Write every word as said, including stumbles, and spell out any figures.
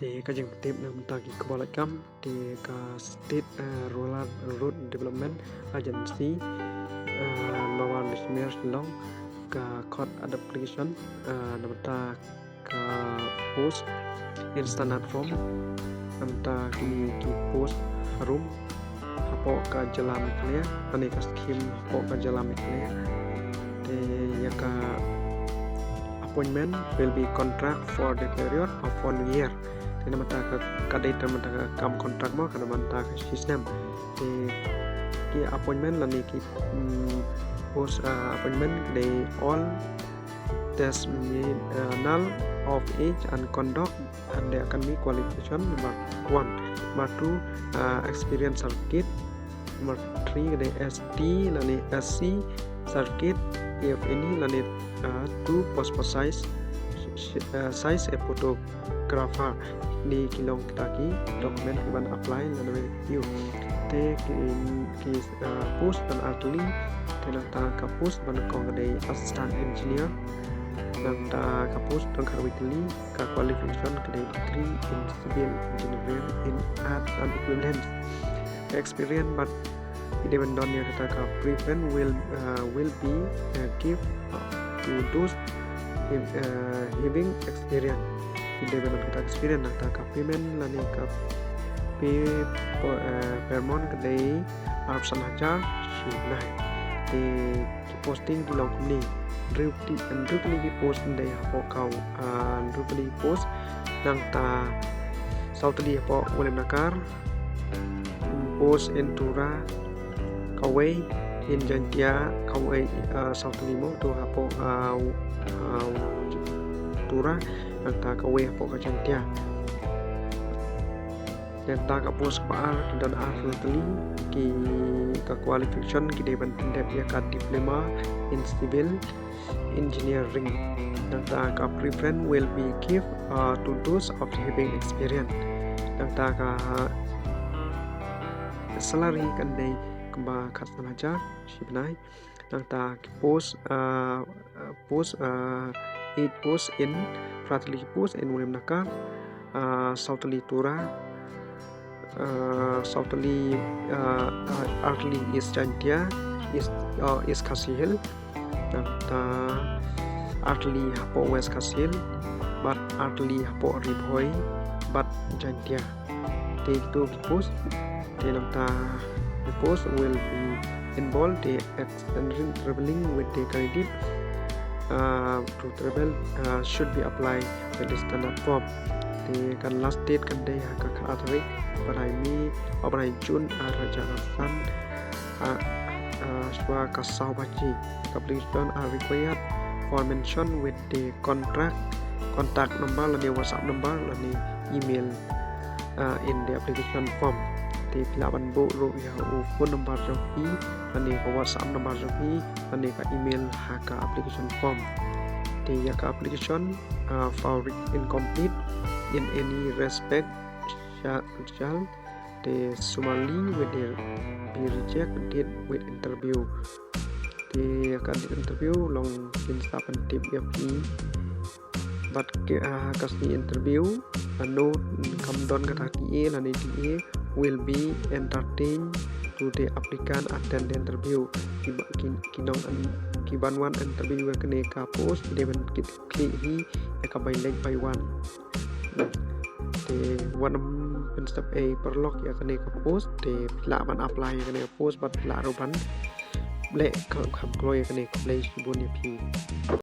Te ka jingpyntip na bynta ki khubor lait kam, te ka State, eh, Rural Road Development Agency, eh, Lower Jaisalmer Shillong, ka khot application, eh, na bynta ka post in standard form, na bynta kine ki post harum hapoh ka jylla Meghalaya, lane ka scheme hapoh ka jylla Meghalaya. Te ïa ka appointment will be contract for the period of one year. Te na bynta ka, ka dei na bynta ka kam contract mo, ka na bynta ka shi snem. Te ki appointment lane ki, mm, post, ah, appointment ka dei all test me, ah, null of age and conduct and the academic qualification, number one. Number two, ah, experience certificate. Number three ka dei S T lane S C certificate, if any, lane, ah, two passport size, sh-, sh-, ah, size a photographer. Kine ki long kita ki document kiban apply lane review. Te ki, ki, ah, post ban artylli, te nangta ka post ba nyngkong ka dei assistant engineer. Nangta ka post ba nyngkong ka dei ka qualification ka dei degree in civil engineering in arts and equivalent. Experience bad ki dei ban don ïa kata ka preference will, uh, will be, uh, give, uh, to those, uh, having experience. Ki dei ban don kata experience. Nangta ka payment lane ka pay per, uh, per month ka dei arphew san hajar shi bnai. Te ki posting ki long kumne. Hynriew tylli, hynriew tylli ki post dei hapoh ka, ah, hynriew tylli ki post. Nangta saw tylli hapoh Williamnagar. Post in Tura, kawei in Jaintia, kawei, ah, saw tylli mo, to hapoh, ah, ah, Tura, nangta kawei hapoh ka Jaintia. Nangta ka post ba ar ki don arphew tylli, ki ka qualification ki dei ban pyndep ïa ka diploma in civil engineering. Nangta ka preference will be give, uh, to those of having experience. Nangta ka salary kan dei kumba khatsan hajar shi bnai. Nangta ki post, uh, uh, post, uh, eight post in, phra tylli ki post in Williamnagar, uh, saw tylli Tura, uh, saw tylli, uh, uh, ar tylli East Jaintia, East, uh, East Khasi Hills, nangta ar tylli hapoh West Khasi Hills, bad ar tylli hapoh Ri Bhoi bad Jaintia. Te kito ki post, te nangta ki post will be involve the extending traveling with the candidate, uh, to travel, uh, should be applied with the standard form. Te kan last date kan dei ha ka khatar tarik bnai May, oh, bnai June, ar hajar arphew san, ah, ah, shuwa ka saw baje. Ka application are required for mention with the contract, contact number lane WhatsApp number lane email, uh, in the application form. Te phi lah ban buh ruh ïa u phone number jong phi lane ka WhatsApp number jong phi lane ka email ha ka application form. Te ïa ka application, uh, found incomplete in any respect shall, shall te summarily with the be rejected with interview. Te ka date interview long kin sa pyntip ïa phi. Bad ki, ah, ka sngi interview, ah, no kam don kata T A lane T A will be entertained to the applicant attend the interview. Ki ba-, ki, ki nong an, ki ban wan interview ïa kane ka post, ki dei ban kit khlieh hi ïa ka bai leit bai wan. Te wat nym pynsngewthuh ei paralok ïa kane ka post, te phi lah ban apply ïa kane ka post bad phi lah ruh ban leh ka kham kloi ïa kane. Khublei shibun ïa phi.